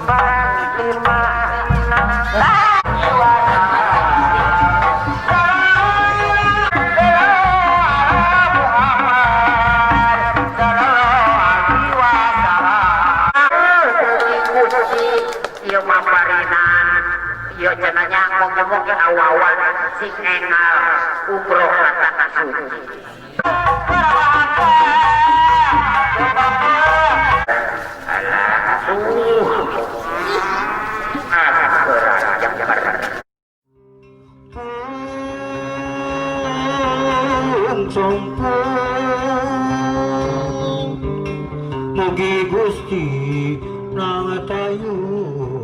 4, 5, 6. Yo cenanya moge-moge awawan sing engal umroh ka tanah suci. Mugi Gusti nangatayungan.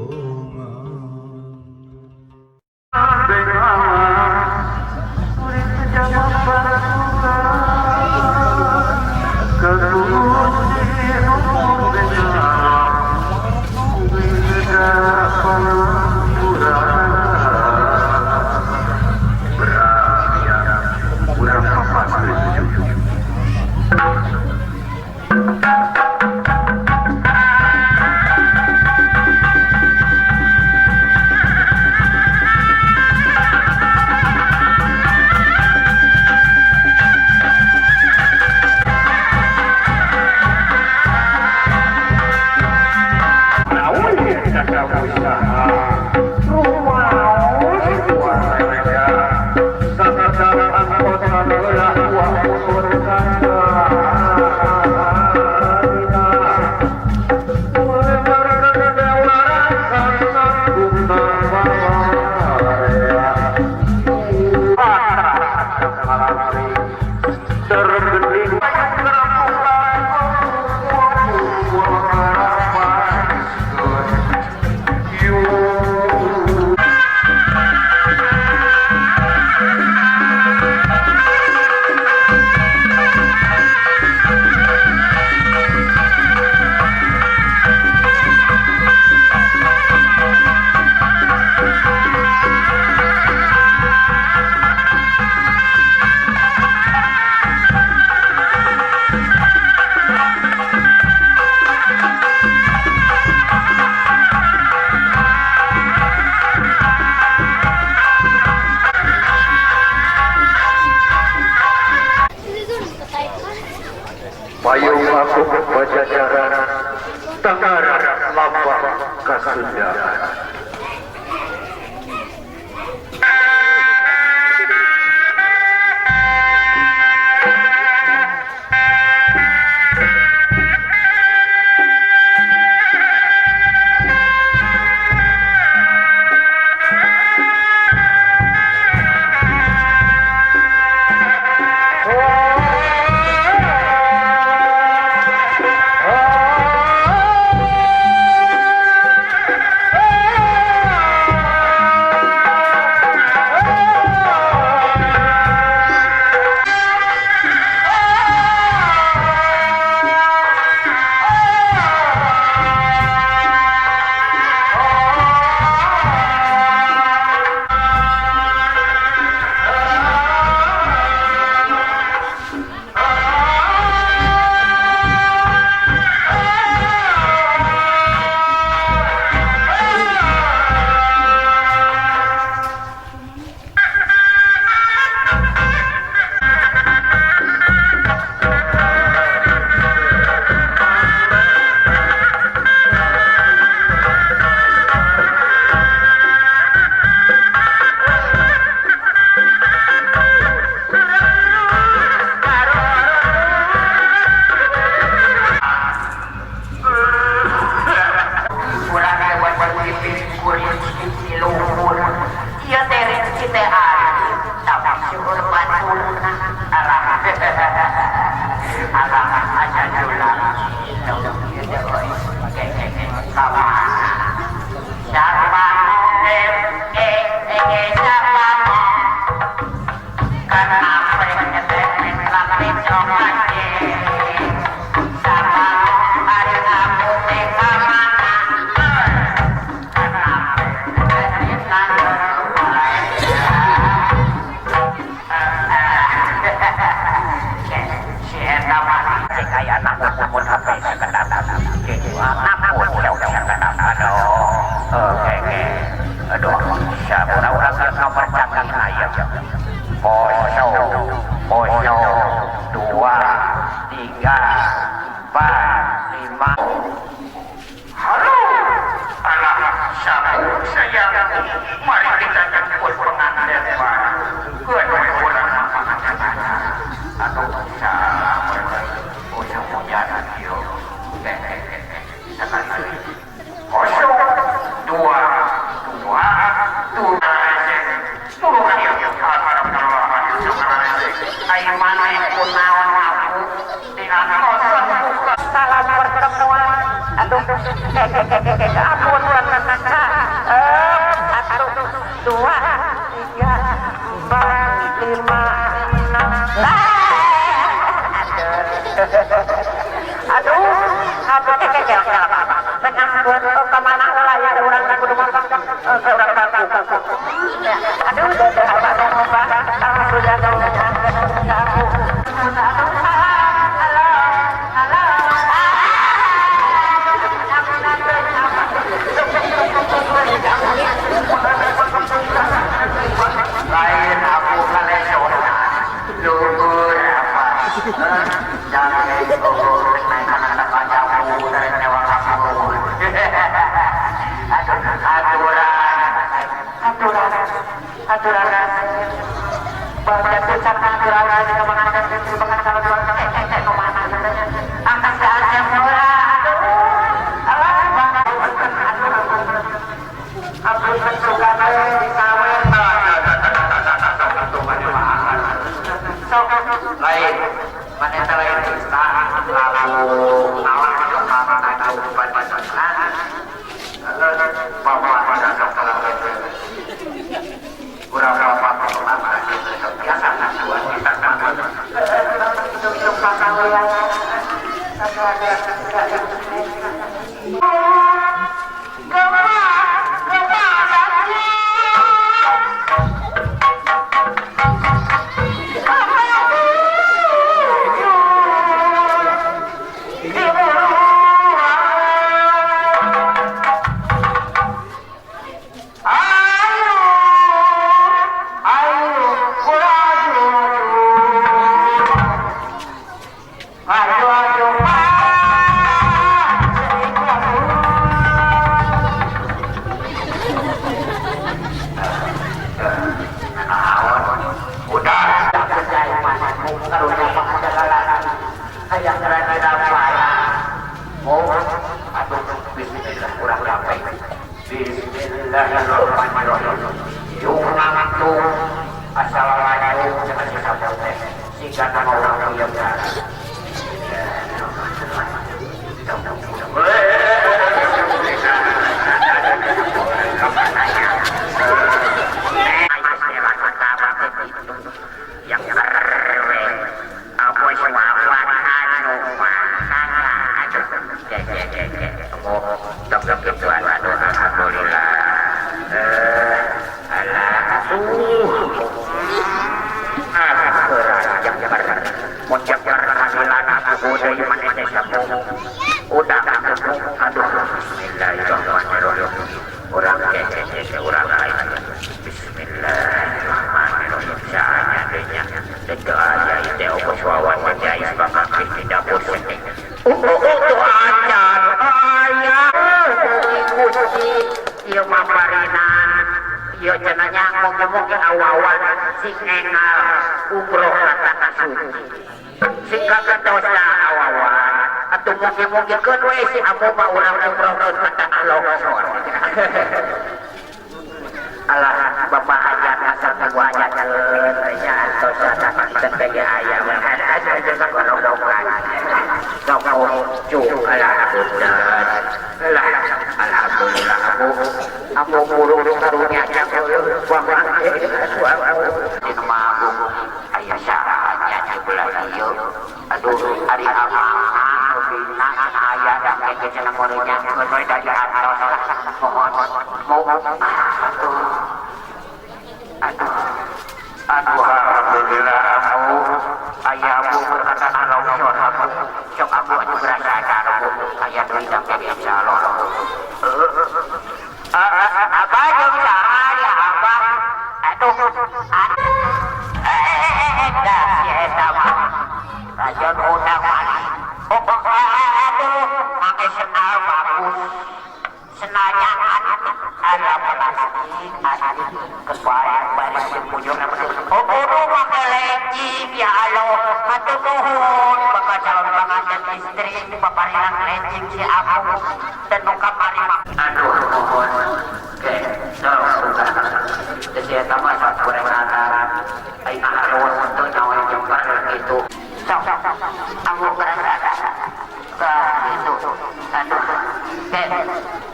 Payung aku Pajajaran, Tenggara lambang Kasundaan. Oh! Aduh, ampun, 1, 2, 3, 4, 5, 6. Aduh, aduh, ampun, kemana lah ya orang kudu makan, orang kaku. Aduh, lain aku kaleconan luhur apa jangan luhur anak-anak pacamu dari nyawa kamu aturan aturan baca tulisan aturan lain mana lain kita lalu nalar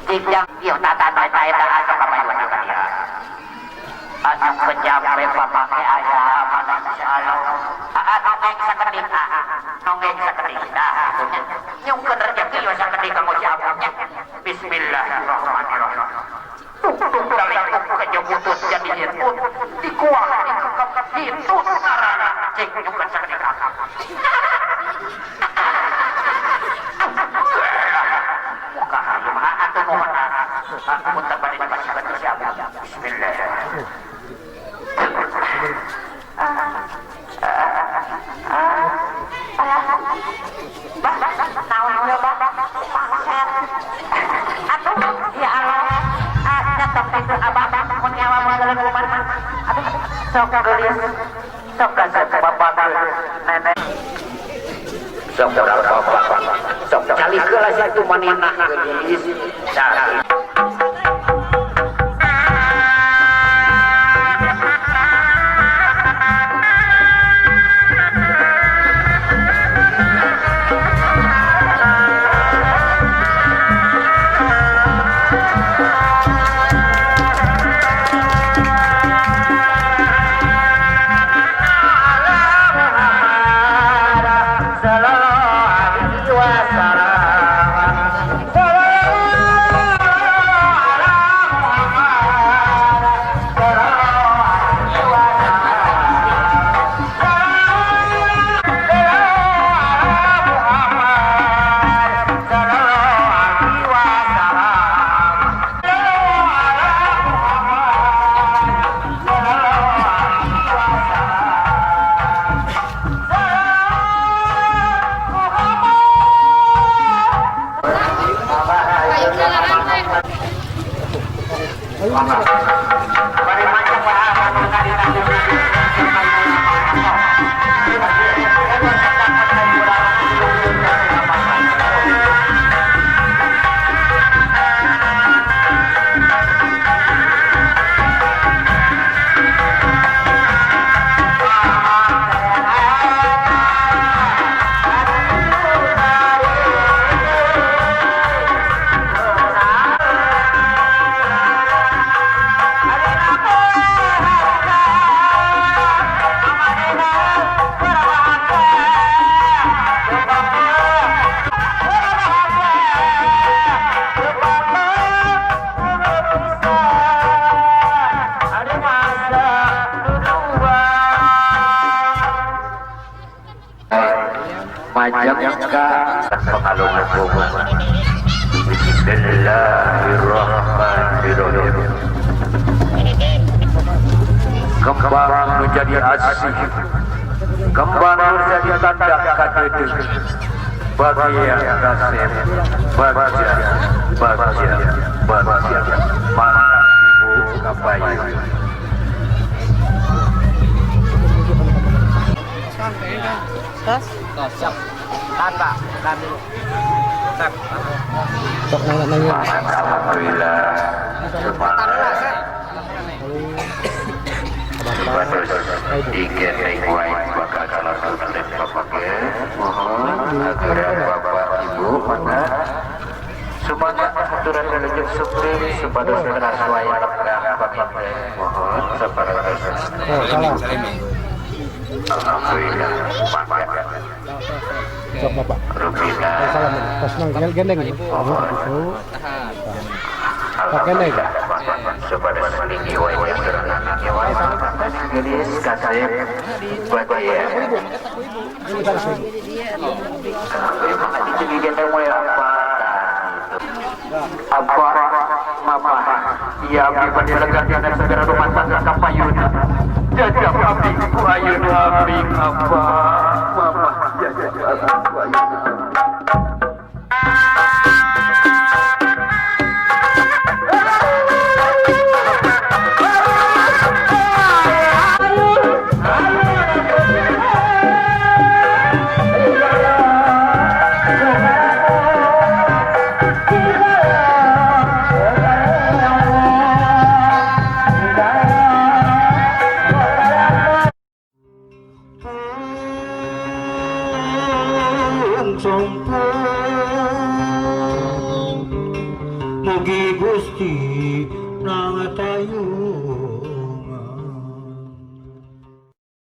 Cik jang ieu tata tata eta asa kamayuan ka dia. Anu kejampe pamake aya mana insyaallah. Aa nongeng sakedik aa nongeng sakedik dah nyungkeun rezeki we sakedik ka si abunya. Bismillahirrahmanirrahim. Tuk kejebutut jadi hitut dikuah dikekep hitut ngaranna cik nyungkeun sakedik. Muka hayu mah atuh nuhun punten bade dipasihan si abu. Bismillah. Bah, naon ieu bah? Atuh, ya Allah. Nyatok itu abah mun nyawa moal kumaha. Aduh, sok geulis. Sok kasep bapak nenek. Sok bapak. Sok calik heula situ manina geulis. Cari. Bismillahirrahmanirrahim. Kembang menjadi asih, kembang menjadi tanda kadede bagi yang kasih, bagja, bagja, bagja, mana ibu kapayu. Tas, siap. Tata, dulu. Sok nanya-nanya. Alhamdulillah. Bakal calon bapak mohon aturan bapak ibu mana semangat aturan religion supreme supados keras wayang mohon separatus. Alhamdulillah. Sok bapak. Salam pas nang gendeng ibu. Pak gendeng. Supados tinggi wayang gelis kasih buat ya. Apa mama ya abdi bade lega dina segera rumah tangga kapayuna. Jajab abdi ku ayeuna abdi apa mama jajab abdi ku ayeuna. Song